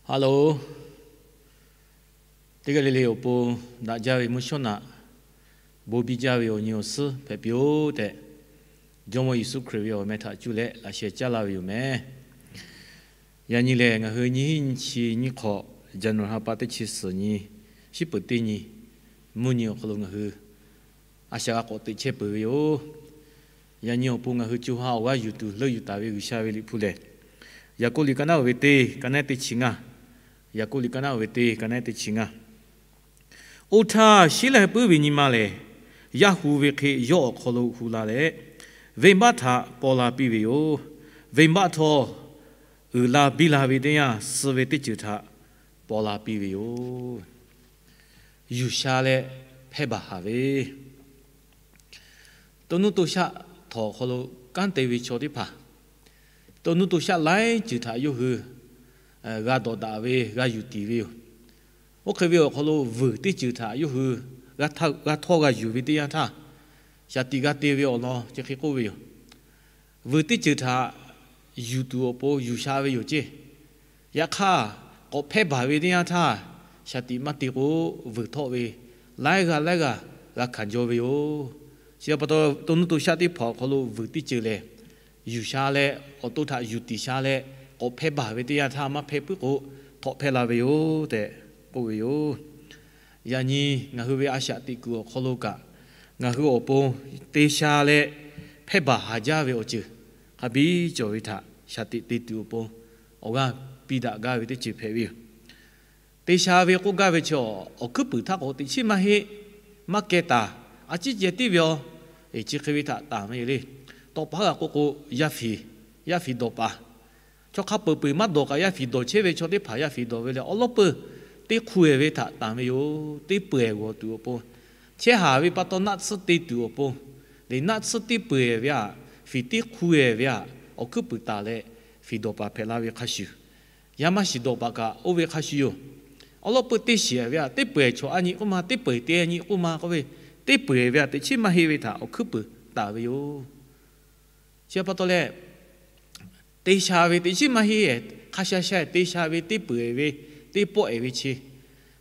Hello, teˇ g'aˇ le le awˬ pon daꞈ jaˇ ve mvuhˇ shawˉ naꞈ bon biˇ jaˇ ve awˬ nyi awˬ suhˉ hpehꞈ piˇ-oˆ tehꞈ, Jawˇmawˇ Yeˍsuˆ Hkriꞈ ve awˬ meh htaꞈ cuˇ leh laꞈ sheh caˉ laˇ ve yoˬ meh. Yaꞈ nyi lehˬ, ngaˬ hui nyiˇ hinˉ nyiˇ chi nyiˇ hk'awꞈ, January ha pa teˇ chi suhˍ nyi, shiˉ peuˬ teˇ nyi, mvuhˇ nyi awˬ hk'aw lo ngaˬ hui a shaꞈ g'a k'awꞈ teꞈ chehˇ peuˬ ve yoˬ. Yaꞈ nyi awˬ pon ngaˬ hui co ha awˬ g'aˇ yuˬ tuˬ leuˆ yuˬ taˍ ve G'uiˬsha ve Liꞈ hpu lehˬ, Yaˍkoˆ liꞈ ka naˉ uiˍ ve teˇ, ka naˉ teˇ chi ngaˇ. Yaˍkoˆ liꞈ ka naˉ uiˍ ve teˇ, ka naˉ teˇ chi ngaˇ. Oˇ htaˇ, sheˉ laiˇ puiˉ ve nyi ma lehˬ, yaˇ hu ve hk'e yawˇ awˬ hk'aw lo hu la leh, venˇbaˆ htaꞈ paw la piˇ ve yoˬ. Venˇbaˆ htawˇ, uiˍ la biˇ la ve teˇ yanˇ, suh ve teˇ ceuˬ htaꞈ paw la piˇ ve yoˬ. Yuˬ sha leh hpehˇ baˬ haˍ ve, to nuˇ to shaˆ htawnˍ awˬ hk'aw lo kanˉ te ve chaw teˇ hpaˍ, to nuˇ to shaˆ laiˉ ceuˬ htaꞈ yawˇ hui g'a dawꞈ daꞈ ve, g'a yuˬ tiˍ ve yoˬ. Oˇ hk'e ve awˬ hk'aw lo vuiˬ teˇ ceuˬ htaꞈ yawˇ hui g'a htawˇ g'a yuˬ ve teˇ yanˇ htaˇ, shaˍ tiꞈ g'a te ve awˬ lawn chi hk'e k'oˆ ve yoˬ. Vuiˬ teˇ ceuˬ htaꞈ yuˬ tuˬ awˬ pon yuˬ sha ve yoˬ ceˇ. Yaꞈ hk'aˇ, k'awꞈ hpehˇ baˬ ve teˇ yanˇ htaˇ, shaˍ tiꞈ maˇ te k'o, vuiˬ htawˆ ve laiˉ g'aˇ laiˉ g'aˇ g'a hkanˍ jaw ve yoˬ. Chi pa taw, to nuˇ to shaˆ teˇ hpaˍ awˬ hk'aw lo vuiˬ teˇ ceuˬ lehˬ, yuˬ sha leh awˬ to htaꞈ yuˬ tiˍ sha leh k'awꞈ hpehˇ baˬ ve teˇ yanˇ htaˇ maˇ hpehˇ puiˉ k'o, htawꞈ hpehˇ la ve yoˬ tehꞈ k'oˆ ve yoˬ. Yaꞈ nyi ngaˬ hui ve a shaꞈ teꞈ kuiˬ awˬ hk'aw lo kaꞈ, ngaˬ hui awˬ pon te sha leh hpehˇ baˬ haˍ jaˇ ve awˬ ceuˬ hk'a biˇ cawˬ ve htaꞈ shaˍ tiꞈ te tuˬ awˬ pon awˬ g'aˇ piˇ daꞈ gaˇ ve teˇ ceuˬ hpehꞈ ve yoˬ. Te sha ve k'oˆ gaˇ ve chi, awˬ hkuiˉ puiˍ htaˇ k'o teꞈ chiˉ maˇ heˆ, maˇ keh taˍ, a ciˉ ceh tiˉ ve aˬ, chi hk'e ve htaꞈ tanˬ ve yoˬ le. Tawˇ pa g'a k'oˆ k'o, yaˇ fiˍ, yaˇ fiˍ dawˬ paˍ. Chaw hk'a peu-eˬ maˇ dawˬ kaꞈ yaˇ fiˍ dawˬ chehˇ ve chaw teˇ hpaˍ yaˇ fiˍ dawˬ ve leh awˬ lawn peuˬ teˇ hk'u-eˬ ve htaꞈ tanˬ ve yoˬ. Teˇ peu-eˬ g'awˬ tuˬ awˬ pon, chehˇ haˍ ve pa taw naˆ tsuhˇ te tuˬ awˬ pon, liꞈ naˆ tsuhˇ teˇ peu-eˬ ve aꞈ, fiˍ teˇ hk'u-eˬ ve aꞈ, awˬ hkuiˉ puiˍ taˍ leh fiˍ dawˬ paˍ hpehꞈ la ve hk'a shuˍ, yaˇ maˇ shiˍ dawˬ paˍ kaꞈ oˇ ve hk'a shuˍ yoˬ. Awˬ lawn peuˬ teˇ shiˍ ve aꞈ, teˇ peu-eˬ chaw a nyi k'oˆ ma, teˇ peu-eˬ te a nyi k'oˆ ma k'oˆ ve, teˇ peu-eˬ ve aꞈ teꞈ chiˉ maˇ heˆ ve htaꞈ awˬ hkuiˉ puiˍ taˍ ve yoˬ. Chi pa taw leh, te sha ve teꞈ chiˉ maˇ heˆ, hk'a sha sha te sha ve teˇ peu-eˬ ve, teˇ pawˆ-eˬ ve chi,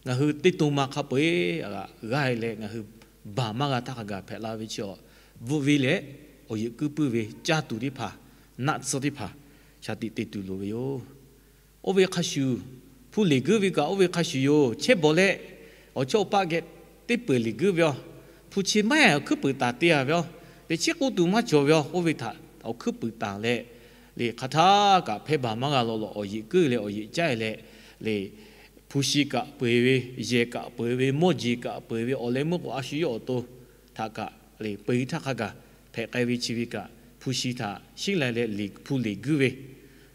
ngaˬ hui teˇ to ma hk'a peu-eˬ g'a leh ngaˬ hui baˬ maˇ g'a htaˇ hk'a gaˬ hpehꞈ la ve chi awˬ, bvuhꞈ ve leh awˬ yeꞈ kuiˉ puiˉ ve caˇ tuˬ teˇ hpaˍ, naˆ tsuhˇ teˇ hpaˍ, shaˍ tiꞈ te tuˬ loˍ ve yoˬ. Oˇ ve hk'a shuˍ, hpu leˬ guiˇ ve kaꞈ oˇ ve hk'a shuˍ yoˬ. Chehˇ bawˬ leh awˬ chawˇ awˬ paˆ geh teˇ peu-eˬ leˬ guiˇ ve aˬ, hpu chi maˇ heˆ awˬ hkuiˉ puiˍ taˍ te-a ve aˬ, teꞈ chiˉ k'oˆ tuˬ maˇ cawˬ ve aˬ, oˇ ve htaꞈ awˬ hkuiˉ puiˍ taˍ leh, liꞈ hk'aˬ htaˇ kaꞈ hpehˇ baˬ maˇ g'a lawˬ lawˬ awˬ yeꞈ kuiˉ leh awˬ yeꞈ caˇ leh, liꞈ hpu shi kaꞈ peu-eˬ ve, yehˬ kaꞈ peu-eˬ ve, mawˇ jeˬ kaꞈ peu-eˬ ve, awˬ leh meuˇ k'o a shu yawˇ awˬ to htaꞈ kaꞈ liꞈ peu-eˬ htaˇ hk'a gaˬ hpehꞈ k'ai ve chi ve kaꞈ, hpu shi htaꞈ sheˉ lai leh liꞈ hpu leˬ guiˇ ve,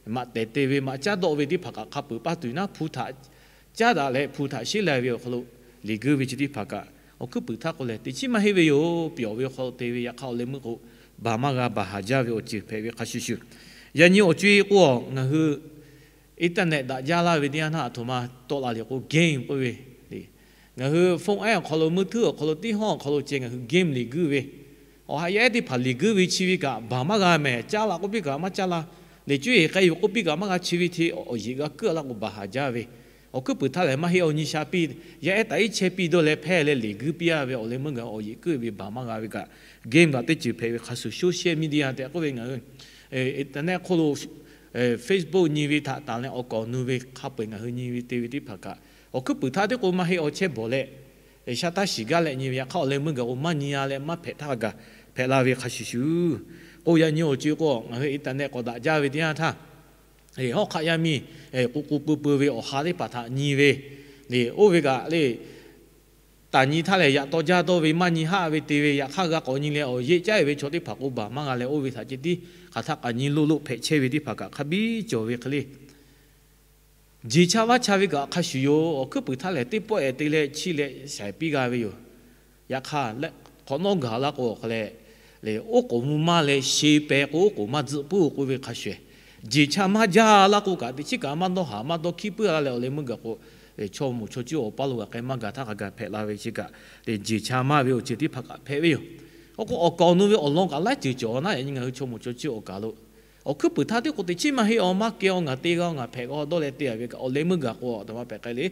maꞈ tehˬ te ve maꞈ caˉ dawˆ ve teˇ hpaˍ kaꞈ hk'a peu-eˬ paˇ tuˬ naˉ, hpu htaꞈ caˉ daꞈ leh hpu htaꞈ sheˉ lai ve awˬ hk'aw lo leˬ guiˇ ve chi teˇ hpaˍ kaꞈ, awˬ hkuiˉ puiˍ htaˇ k'o lehˬ teꞈ chiˉ maˇ heˆ ve yoˬ. Pyawˬ ve hk'aw lo te ve yaꞈ hk'aˇ awˬ leh meuˇ k'o, baˬ maˇ g'a baˬ haˍ jaˇ ve awˬ ceuˬ hpehꞈ ve hk'a shuˍ shuˍ, yaꞈ nyi awˬ co-e k'o, ngaˬ hui internet daꞈ jaˇ laˇ ve teˇ yanˇ htaˇ, aˬ htoꞈ ma tawˆ la le k'o, game k'oˆ ve, ngaˬ hui phone ehˉ awˬ hk'aw lo, meuˇ htuˉ awˬ hk'aw lo, teˇ hawˉ awˬ hk'aw lo ceh ngaˬ hui game leˬ guiˇ ve, awˬ ha yaˇ ehˉ teˇ hpaˍ leˬ guiˇ ve chi ve kaꞈ baˬ maˇ g'a mehˍ. Caˇ la k'oˆ piˇ kaꞈ maˇ caˇ la, leˬ cuˇ eˬ k'ai yuˬ k'oˆ piˇ kaꞈ maˇ g'a chi ve hte awˬ yeꞈ g'a kuiˉ laˇ k'o baˬ haˍ jaˇ ve, awˬ hkuiˉ puiˍ htaˇ lehˬ maˇ heˆ, awˬ nyi sha piˇ, yaˇ ehˉ taꞈ iˉ chehˇ piˇ dawˇ leh hpehˇ leh leˬ guiˇ piˇ a ve awˬ leh meuˇ gaˬ awˬ yeꞈ kuiˉ ve baˬ maˇ g'a ve kaꞈ, game kaꞈ teˇ ceuˬ hpehꞈ ve hk'a shuˍ, social media tehꞈ k'oˆ ve ngaˬ hui internet hk'oˆ lo Facebook nyi ve htaꞈ tanˬ leh awˬ kawˍ nu ve hk'a peu-eˬ ngaˬ hui nyi ve te ve teˇ hpaˍ kaꞈ, awˬ hkuiˉ puiˍ htaˇ teˇ k'o maˇ heˆ, awˬ chehˇ bawˬ leh shaˉ taˇ shiˍ gaˇ leh nyi ve yaꞈ hk'aˇ awˬ leh meuˇ gaˬ k'o maˇ nyi a leh maˇ hpehꞈ htaˇ hk'a gaˬ hpehꞈ la ve hk'a shuˍ shuˍ, k'o yaꞈ nyi awˬ co-e k'o ngaˬ hui internet k'awꞈ daꞈ jaˇ ve teˇ yanˇ htaˇ, hawˉ hk'aˆ yaˇ miˇ k'u k'u pui pui ve awˬ ha teˇ hpaˍ htaꞈ nyi ve, le oˇ ve kaꞈ le taˍ nyi htaˇ lehˬ yaꞈ taw jaˇ dawˇ ve maˇ nyi haˆ ve te ve, yaꞈ hk'aˇ g'a k'awꞈ nyi leh awˬ yeꞈ caˇ ve chaw teˇ hpaˍ k'o baˬ maˇ g'a leh oˇ ve htaꞈ ceh tiˉ hk'aˬ htaˇ k'aꞈ nyi loˆ loˆ hpehꞈ chehˇ ve teˇ hpaˍ kaꞈ hk'a biˇ cawˬ ve hk'e le. Jeˬ cha vaˇ cha ve kaꞈ hk'a shuˍ yoˬ. Awˬ hkuiˉ puiˍ htaˇ lehˬ teˇ pawˆ-eˬ te leh chiˇ leh shaiˍ piˇ g'a ve yoˬ. Yaꞈ hk'aˇ, hk'awꞈ nawˉ gaˬ la k'o awˬ hk'a leh, le oˉ k'oˍ mvuh maˇ leh she peh k'o oˉ k'oˍ maˇ tzuhˆ puiˉ-oˬ k'oˆ ve hk'a shuˍ, jeˬ cha maˇ jaˇ laˇ k'o kaꞈ teꞈ chiˉ kaꞈ maˇ dawˇ haˍ maˇ dawˇ hkiˉ puiˉ la leh awˬ leh meuˇ gaˬ k'o, chaw moˍ chaw cuˇ awˬ paˇ lo g'a k'ai maˇ gaˬ htaˇ hk'a gaˬ hpehꞈ la ve chi kaꞈ, jeˬ cha maˇ ve awˬ ceuˬ teˇ hpaˍ kaꞈ hpehꞈ ve yoˬ. Awˬ k'o awˬ kawˍ nu ve awˬ lawn kaꞈ laiˉ ceuˬ cawˬ naˉ, yaꞈ nyi ngaˬ hui chaw moˍ chaw cuˇ awˬ kaˍ lo Awˬ hkuiˉ puiˍ htaˇ tiˉ k'o teꞈ chiˉ maˇ heˆ, awˬ maˇ keh awˬ ngaˬ te g'a awˬ ngaˬ hpehꞈ g'a dawˇ leh te a ve kaꞈ, awˬ leh meuˇ gaˬ k'o a htoꞈ ma hpehꞈ k'ai le,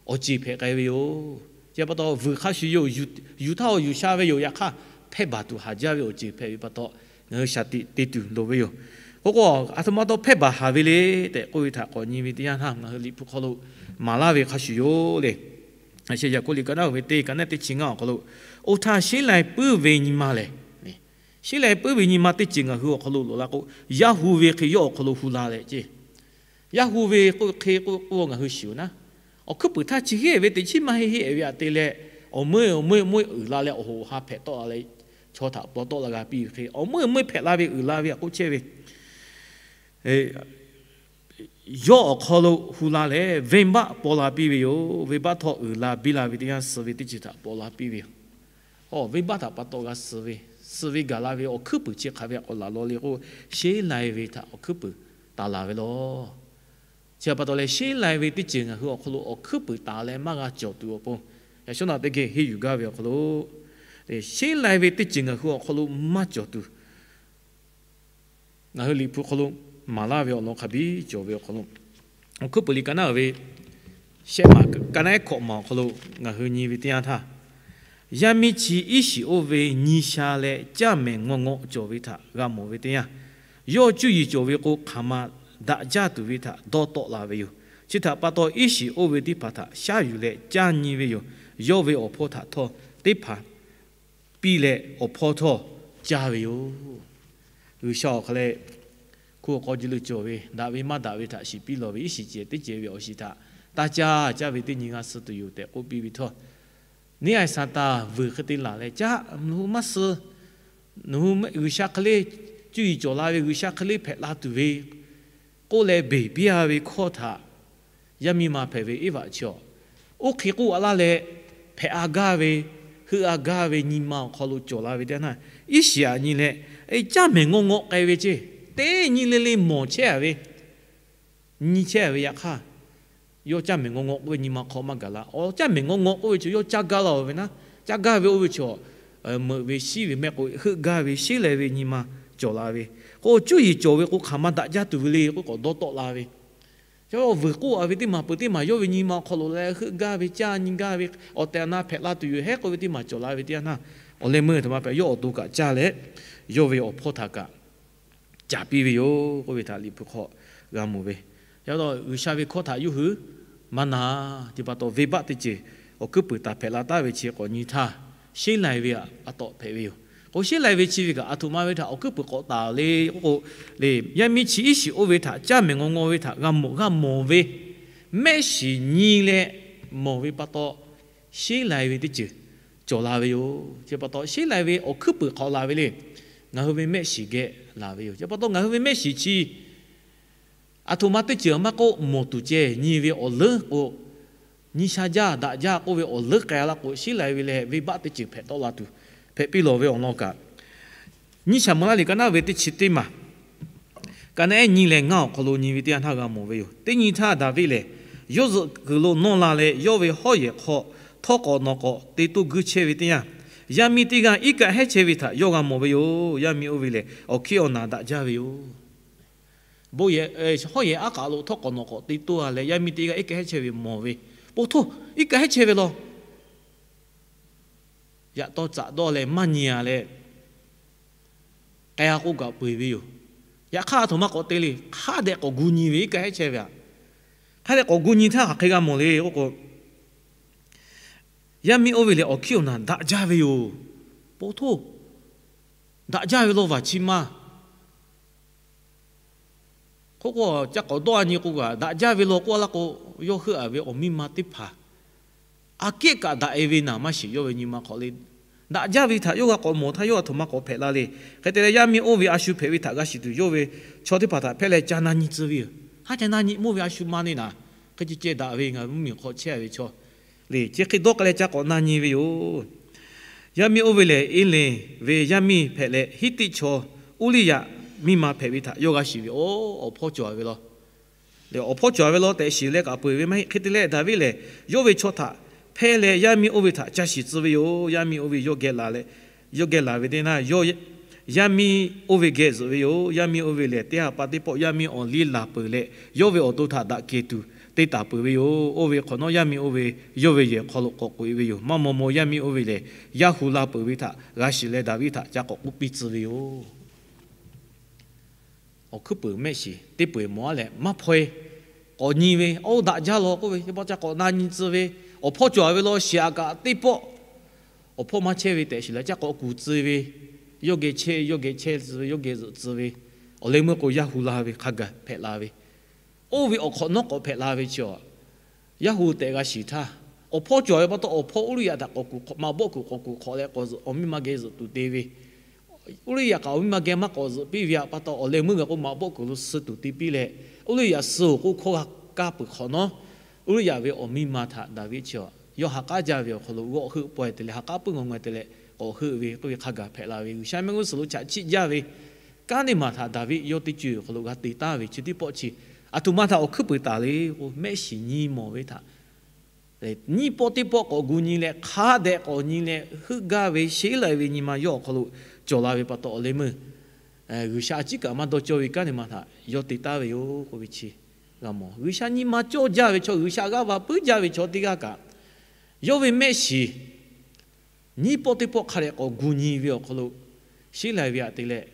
awˬ ceˬ hpehꞈ k'ai ve yoˬ. Chi pa taw vuiˬ hk'a shuˍ yoˬ. Yuˬ htaˇ awˬ yuˬ sha ve yoˬ. Yaꞈ hk'aˇ, hpehˇ baˬ tuˬ haˍ jaˇ ve awˬ ceˬ hpehꞈ ve pa taw, ngaˬ hui shaˍ tiꞈ te tuˬ loˍ ve yoˬ. K'o k'o, a htoꞈ ma taw hpehˇ baˬ haˍ ve le tehꞈ k'oˆ ve htaꞈ k'awꞈ nyi ve teˇ yanˇ htaˇ, ngaˬ hui Liꞈ hpu hk'aw lo maˍ laˇ ve hk'a shuˍ yoˬ le. Yaꞈ k'o liꞈ ka naˉ ve teˇ ka naˉ teˇ chi ngaˇ awˬ hk'aw lo, oˇ htaˇ sheˉ lai puiˉ ve nyi ma lehˬ, sheˉ lai puiˉ ve nyi ma teˇ ceuˬ ngaˬ hui awˬ hk'aw lo loꞈ la k'o, yaˇ hu ve hk'e yawˇ awˬ hk'aw lo hu la leh ceˇ. Yaˇ hu ve k'oˆ hk'e k'oˆ k'o, ngaˬ hui shiˍ naˉ, awˬ hkuiˉ puiˍ htaˇ chi heˆ ve teꞈ chiˉ maˇ heˆ heˆ ve aꞈ te leh, awˬ meuˇ awˬ meuˇ meuˇ uiˍ la leh awˬ hoꞈ ha hpehꞈ tawˆ la leh, chaw htaꞈ paw tawˆ la g'a piˇ ve hk'e, awˬ meuˇ meuˇ hpehꞈ la ve uiˍ la ve aꞈ k'oˆ chehˇ ve yawˇ awˬ hk'aw lo hu la leh, venˇbaˆ paw la piˇ ve yoˬ. Venˇbaˆ htawˇ uiˍ la biˇ la ve teˇ yanˇ, suh ve teˇ ceuˬ htaꞈ paw la piˇ ve yoˬ. Venˇbaˆ htaꞈ pa taw g'a suh ve, suh ve gaˬ la ve awˬ hkuiˉ puiˍ chi hk'aˬ ve aꞈ k'awꞈ laˬ law le k'o, sheˉ lai ve htaꞈ awˬ hkuiˉ puiˍ taˍ laˬ ve law. Chi pa taw leh sheˉ lai ve teˇ ceuˬ ngaˬ hui awˬ hk'aw lo awˬ hkuiˉ puiˍ taˍ leh maˇ g'a cawˬ tuˬ awˬ pon, yaꞈ shawˉ naꞈ teˇ geh henˇ yuˬ gaˇ ve awˬ hk'aw lo, sheˉ lai ve teˇ ceuˬ ngaˬ hui awˬ hk'aw lo maˇ cawˬ tuˬ, ngaˬ hui Liꞈ hpu hk'aw lo maˍ laˇ ve awˬ lawn hk'a biˇ cawˬ ve awˬ hk'aw lo, awˬ hkuiˉ puiˍ liꞈ ka naˉ ve shehˆ maˬ ka naˉ ehˉ hkawꞈ maˬ awˬ hk'aw lo ngaˬ hui nyi ve teˇ yanˇ htaˇ, yaˇ miˇ chi iˉ shiˍ oˇ ve nyi sha leh caˇ mehˍ ngawˇ ngawˆ cawˬ ve htaꞈ g'a mawˬ ve teˇ yanˇ, yawˇ cuˇ yiˍ cawˬ ve k'o, hk'aˬ ma daꞈ jaˇ tuˬ ve htaꞈ dawˇ tawˆ la ve yoˬ. Chi htaꞈ pa taw, iˉ shiˍ oˇ ve teˇ hpaˍ htaꞈ shaˉ yuˬ leh caˇ nyi ve yoˬ. Yawˇ ve awˬ hpawˇ htaꞈ htawˇ teˇ hpaˍ piˇ leh, awˬ hpawˇ htawˇ caˇ ve yoˬ. G'uiˬsha awˬ hk'aw leh, hkunˉ awˬ k'aw ji leuˬ cawˬ ve, daꞈ ve maˇ daꞈ ve htaꞈ shiˍ piˇ lawˬ ve, iˉ shiˍ cehˬ teˇ cehˬ ve awˬ shiˍ htaꞈ taˇ caˇ, caˇ ve teˇ nyi g'a suh tuˬ yoˬ tehꞈ k'oˆ piˇ ve htawˇ, neˇ a Saˍtanˍ vuiˬ hk'e te laˬ leh, caˇ, nawˬ hui maˇ suh, nawˬ hui G'uiˬsha hk'e le cuˇ yiˍ cawˬ la ve, G'uiˬsha hk'e le hpehꞈ la tuˬ ve k'oˆ leh beˬ piˇ a ve hkawˇ htaꞈ, yaˇ miˇ ma hpehꞈ ve Eˇvaꞈ chi awˬ, oˇ hk'e k'oˆ a laˇ leh, hpehꞈ a gaˇ ve, heuˆ a gaˇ ve nyi ma awˬ hk'aw lo cawˬ la ve teˇ yanˇ, iˉ shiˍ aꞈ nyi leh, caˇ mehˍ ngawˇ ngawˆ k'ai ve ceˇ. Teˇ nyi le le mawˬ chehˇ a ve, nyi chehˇ a ve yaꞈ hk'aˇ, yawˇ caˇ mehˍ ngawˇ ngawˆ k'oˆ ve nyi ma hk'aw maˇ gaˬ la. Awˬ caˇ mehˍ ngawˇ ngawˆ k'oˆ ve chaw yawˇ caˇ gaˇ la ve naˉ, caˇ gaˇ ve oˇ ve chaw, meuꞈ ve shiˉ ve mehˆ k'o heuˆ gaˇ ve sheˉ lai ve nyi ma cawˬ la ve, k'o cuˇ yiˍ cawˬ ve k'o hk'aˬ ma daꞈ jaˇ tuˬ ve le k'oˆ k'awꞈ dawˇ tawˆ la ve, yawˇ vuiˬ k'oˆ a ve teˇ maˬ peuˬ teˇ maˬ yawˇ ve nyi ma awˬ hk'aw lo leh heuˆ gaˇ ve, caˇ nyi gaˇ ve, awˬ tehˬ awˬ na hpehꞈ la tuˬ yoˬ hehˉ k'oˆ ve teˇ maˬ cawˬ la ve teˇ yanˇ htaˇ, awˬ leh meuˇ htaꞈ ma hpehꞈ yawˇ awˬ to kaꞈ caˇ leh, yawˇ ve awˬ hpawˇ htaꞈ kaꞈ caˍ piˇ ve yoˬ k'oˆ ve htaꞈ Liꞈ hpu hk'aw g'a mawˬ ve. Yaꞈ hk'aˇ, G'uiˬsha ve hkawˇ htaꞈ yawˇ hui maˇ na, teˇ pa taw venˇbaˆ teˇ ceuˬ awˬ hkuiˉ puiˍ taˍ hpehꞈ la taˍ ve chi k'awꞈ nyi htaˇ, sheˉ lai ve aꞈ pa taw hpehꞈ ve yoˬ. K'o sheˉ lai ve chi ve kaꞈ a htoꞈ ma ve htaꞈ awˬ hkuiˉ puiˍ k'awꞈ taˍ le k'oˆ k'o, le, yaˇ miˇ chi iˉ shiˍ oˇ ve htaꞈ caˇ mehˍ ngawˇ ngawˇ ve htaꞈ g'a mawˬ g'a mawˬ ve, mehˆ shiˍ nyi leh mawˬ ve pa taw, sheˉ lai ve teˇ ceuˬ cawˬ la ve yoˬ. Chi pa taw sheˉ lai ve awˬ hkuiˉ puiˍ hk'awꞈ laˬ ve le. Ngaˬ hui ve mehˆ shiˍ geh laˬ ve yoˬ. Chi pa taw ngaˬ hui ve mehˆ shiˍ chi a htoꞈ ma teˇ ceuˬ maˇ k'oˆ, mawˬ tuˬ ceh nyi ve awˬ leuˉ k'o, nyi sha jaˇ daꞈ jaˇ k'oˆ ve awˬ leuˉ k'ai la k'o, sheˉ lai ve leh venˇbaˆ teˇ ceuˬ hpehꞈ tawˆ la tuˬ hpehꞈ piˇ lawˬ ve awˬ lawn kaꞈ, nyiˇ Saˍmo laˇ liꞈ ka naˉ ve teˇ chi teˇ maˬ ka naˉ ehˉ nyi leh ngaˇ awˬ hk'aw lo nyi ve teˇ yanˇ htaˇ g'a mawˬ ve yoˬ. Teˇ nyi htaˇ Daˍviˆ lehˬ, yawˇ zuhꞈ kuiˬ lo nawˇ la leh, yawˇ ve hawˉ yehˬ hk'aw htawˇ k'awꞈ nawˬ k'awꞈ te toˇ guiˇ chehˇ ve teˇ yanˇ, yaˇ miˇ teˇ g'aˇ iˉ kaˆ hehˉ chehˇ ve htaꞈ yawˇ g'a mawˬ ve yoˬ. Yaˇ miˇ oˇ ve lehˬ, awˬ hkiˇ awˬ naˬ daꞈ jaˇ ve yoˬ. Bon yehˬ, hawˉ yehˬ aˉ k'aꞈ lo htawˇ k'awꞈ nawˬ k'awꞈ te toˇ a leh, yaˇ miˇ teˇ g'aˇ iˉ kaˆ hehˉ chehˇ ve mawˬ ve, po htoˇ, iˉ kaˆ hehˉ chehˇ ve law. Yaꞈ taw tcaꞈ dawˇ leh maˇ nyi a leh, k'ai a k'oˆ kaꞈ peu eˬ ve yoˬ. Yaꞈ hk'aˇ a htoꞈ ma k'awꞈ te le, hk'a dehꞈ k'awꞈ gu nyi ve, iˉ kaˆ hehˉ chehˇ ve aꞈ. Hk'a dehꞈ k'awꞈ gu nyi htaˇ hk'aˬ hk'e g'a mawˬ le k'oˆ k'o, yaˇ miˇ oˇ ve lehˬ awˬ hkiˇ awˬ naˬ daꞈ jaˇ ve yoˬ. Po htoˇ, daꞈ jaˇ ve law vaˬ chi ma. Hk'oˆ k'o, ca k'awꞈ dawˇ a nyi k'o kaꞈ, daꞈ jaˇ ve law k'oˆ a laˇ k'o, yawˇ heuˆ a ve awˬ miˇ ma teˇ hpaˍ aꞈ kehˉ kaꞈ daꞈ e ve naˬ maˇ shiˍ yawˇ ve nyi ma hk'aw le. Daꞈ jaˇ ve htaꞈ yawˇ g'a k'awꞈ mawˬ htaˇ yawˇ a htoꞈ ma k'awꞈ hpehꞈ la le. Hk'e te leh yaˇ miˇ oˇ ve a shu hpehꞈ ve htaꞈ g'a shiˍ tuˬ yawˇ ve chaw teˇ hpaˍ htaꞈ hpehˇ leh ca na nyi tcuh ve yoˬ. Haˉ ca na nyi mawˇ ve a shu ma neˇ naˬ, hk'e ce ceh daꞈ ve ngaˬ mvuhˇmiˬ hk'aw chehˇ ve chaw le, chi hk'e dawˇ k'ai leh ca k'awꞈ na nyi ve yoˬ. Yaˇ miˇ oˇ ve lehˬ, Eˇlenˍ ve yaˇ miˇ hpehꞈ leh, Hiˉtiˆ chaw Uˇliˇyaꞈ miˇ ma hpehꞈ ve htaꞈ yawˇ g'a shiˍ ve, awˬ hpawˇ cawˬ a ve law. Awˬ hpawˇ cawˬ a ve law tehꞈ shiˍ leh kaꞈ peu eˬ ve maˇ heˆ. Hk'e te leh Daˍviˆ lehˬ, yawˇ ve chaw htaꞈ hpehˇ leh yaˇ miˇ oˇ ve htaꞈ ca shiˍ tcuh ve yoˬ. Yaˇ miˇ oˇ ve yawˇ geh laˬ leh, yawˇ geh laˬ ve teˇ naˇ, yawˇ Yaˇ miˇ oˇ ve geh zuhꞈ ve yoˬ. Yaˇ miˇ oˇ ve lehˬ, teˇ ha pa teˇ pawˆ yaˇ miˇ awˬ liˇ laˬ peuˬ leh, yawˇ ve awˬ to htaꞈ daꞈ kehˬ tuˬ te taˍ peuˬ ve yoˬ. Oˇ ve hk'awꞈ nawˉ, yaˇ miˇ oˇ ve yawˇ ve yehˬ hk'aw lo k'awꞈ k'oꞈ e ve yoˬ. Maˇ maw maw yaˇ miˇ oˇ ve lehˬ, yaˇ hu la peuˬ ve htaꞈ g'a shiˍ leh, Daˍviˆ htaꞈ ca k'awꞈ k'oˆ piˇ tcuh ve yoˬ. Awˬ hkuiˉ puiˍ mehˆ shiˍ teˇ peu eˬ mawˬ a leh, maˇ hpaw e k'awꞈ nyi ve, oˇ daꞈ jaˇ law k'oˆ ve, teˇ pawˆ ca k'awꞈ na nyi tcuh ve, awˬ hpawˇ cawˬ ve law shiˍ aꞈ kaꞈ teˇ pawˆ awˬ hpawˇ maˇ chehˇ ve tehꞈ shiˍ leh, ca k'awꞈ kuˬ tcuh ve, yawˇ geh chehˇ, yawˇ geh chehˇ tcuh ve, yawˇ geh zuhꞈ tcuh ve, awˬ leh meuˇ k'o yaˇ hu la ve hk'a gaˬ hpehꞈ la ve, oˇ ve awˬ hk'awꞈ nawˉ k'awꞈ hpehꞈ la ve chi a, yaˇ hu tehꞈ g'a shiˍ htaˇ, awˬ hpawˇ cawˬ ve pa taw, awˬ hpawˇ Uˇriˇyaꞈ htaꞈ k'awꞈ kuˬ hk'awꞈ, maꞈ bawˆ kuˬ k'awꞈ kuˬ hk'awꞈ leh k'awꞈ zuhꞈ, awˬ miˇ ma geh zuhꞈ tuˬ te ve, Uˇriˇyaꞈ kaꞈ awˬ miˇ ma geh maˇ k'awꞈ zuhꞈ piˇ ve htaꞈ pa taw, awˬ leh meuˇ g'a k'o maꞈ bawˆ kuˬ lo suh tuˬ te piˇ leh, Uˇriˇyaꞈ suh awˬ k'oˆ hkawˇ g'a kaˇ peuˬ hk'awꞈ nawˉ, Uˇriˇyaꞈ ve awˬ miˇ ma htaꞈ Daˍviˆ chi a, yawˇ ha k'aˉ jaˇ ve awˬ hk'aw lo g'awˆ heuˆ pawehˇ te leh, ha k'aˉ puiˉ ngaw ngaw te leh k'awꞈ heuˆ ve k'oˆ ve hk'a gaˬ hpehꞈ la ve, G'uiˬsha mehˆ g'uˇ suhˍ lo chaꞈ chiˆ jaˇ ve kanˉ teˇ maˬ htaꞈ Daˍviˆ yawˇ teˇ ceuˬ awˬ hk'aw lo g'a te taˍ ve chi teˇ pawˆ chi, aˬ htoꞈ ma htaꞈ awˬ hkuiˉ puiˍ taˍ le k'o, mehˆ shiˍ nyi mawˬ ve htaꞈ nyiˇ pawˆ teˇ pawˆ k'awꞈ gu nyi leh, hk'a dehꞈ k'awꞈ nyi leh heuˆ gaˇ ve sheˉ lai ve nyi ma yawˇ awˬ hk'aw lo cawˬ la ve pa taw, awˬ leh meuˇ G'uiˬsha a ciˉ kaꞈ maˇ dawˇ cawˇ ve kanˉ teˇ maˬ htaꞈ yawˇ te taˍ ve yoˬ k'oˆ ve chi g'a mawˬ. G'uiˬsha nyi ma cawˇ jaˇ ve chaw, G'uiˬsha g'aˇ va puiˉ jaˇ ve chaw teˇ g'aˇ kaꞈ, yawˇ ve mehˆ shiˍ nyiˇ pawˆ teˇ pawˆ hk'a dehꞈ k'awꞈ gu nyi ve awˬ hk'aw lo, sheˉ lai ve htaꞈ te leh,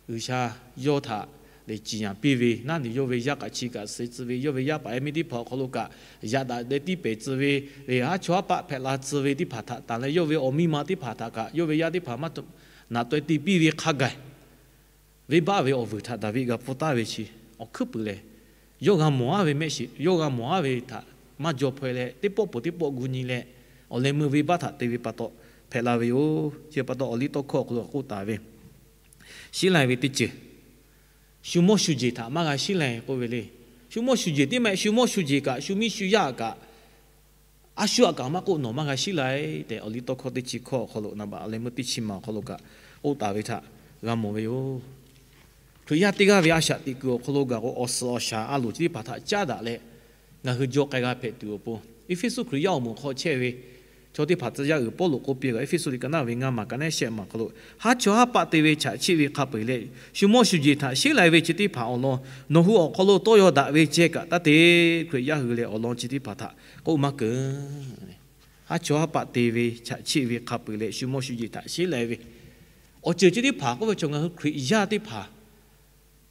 G'uiˬsha yawˇ htaꞈ lehˬ ciˍ yanˍ piˇ ve, naˉ ni yawˇ ve yaˇ kaꞈ chi kaꞈ suh tcuh ve, yawˇ ve yaˇ paˍ yaˇ miˇ teˇ hpaˍ awˬ hk'aw lo kaꞈ yaꞈ daꞈ deh tiˉ pehˍ tcuh ve, lehˬ haˉ chawˇ haˉ paˆ hpehꞈ la tcuh ve teˇ hpaˍ htaꞈ tanˬ leh, yawˇ ve awˬ miˇ ma teˇ hpaˍ htaꞈ kaꞈ, yawˇ ve yaˇ teˇ hpaˍ maˇ naꞈ taweh te piˇ ve hk'a gaˬ, venˇbaˆ ve awˬ vuiˬ htaꞈ Daˍviˆ g'a pfuhˇ taˍ ve chi, awˬ hkuiˉ puiˍ lehˬ, yawˇ g'a mawˬ a ve mehˆ shiˍ, yawˇ g'a mawˬ a ve htaꞈ maˇ jaw hpaw e leh, teˇ pawˆ peuˬ teˇ pawˆ gu nyi leh, awˬ leh meuˇ venˇbaˆ htaꞈ te ve pa taw hpehꞈ la ve yoˬ. Chi pa taw, awˬliˇtawˇhkawˇ awˬ hk'aw lo k'oˆ taˍ ve, sheˉ lai ve teˇ ceuˬ shu mawˇ shu jeˬ htaꞈ maˇ g'a sheˉ lai k'oˆ ve le. Shu mawˇ shu jeˬ teˇ maˇ, shu mawˇ shu jeˬ kaꞈ, shu miˇ shu yaˇ kaꞈ, a shu aꞈ kaꞈ maˇ k'oˆ, nawˬ maˇ g'a sheˉ lai tehꞈ, awˬliˇtawˇhkawˇ teˇ chi hkawˇ awˬ hk'aw lo, naˍ baꞈ awˬ leh meuˇ teˇ chi maˬ awˬ hk'aw lo kaꞈ k'oˆ taˍ ve htaꞈ g'a mawˬ ve yoˬ. Hkriꞈ yaˇ teˇ g'aˇ ve a shaꞈ teꞈ kuiˬ awˬ hk'aw lo gaˬ k'o, awˬ suhˍ awˬ shaˍ a loˍ chi teˇ hpaˍ htaꞈ caˉ daꞈ leh, ngaˬ hui jaw k'ai g'a hpehꞈ tuˬ awˬ pon, Eˇfeˇsuꞈ Hkriꞈ yaˇ awˬ moˍ hk'aw chehˇ ve chaw teˇ hpaˍ tcuh yaˇ uiˍ Pawˇluꞈ k'oˆ piˇ g'a, Eˇfeˇsuꞈ liꞈ ka naˉ ve ngaˇ maˬ ka naˉ shehˆ maˬ awˬ hk'aw lo, haˉ chawˇ haˉ paˆ te ve chaꞈ chiˆ ve hk'a peu eˬ leh, shu mawˇ shu jeˬ htaꞈ sheˉ lai ve chi teˇ hpaˍ awˬ lawn nawˬ hui awˬ hk'aw lo tawˇ yaw daꞈ ve ceh kaꞈ taˇ te. Hkriꞈ yaˇ hui lehˬ, awˬ lawn chi teˇ hpaˍ htaꞈ k'oˆ maˇ keunˍ. Haˉ chawˇ haˉ paˆ te ve chaꞈ chiˆ ve hk'a peu eˬ leh, shu mawˇ shu jeˬ htaꞈ sheˉ lai ve awˬ ceuˬ chi teˇ hpaˍ k'oˆ ve chaw, ngaˬ hui Hkriꞈ yaˇ teˇ hpaˍ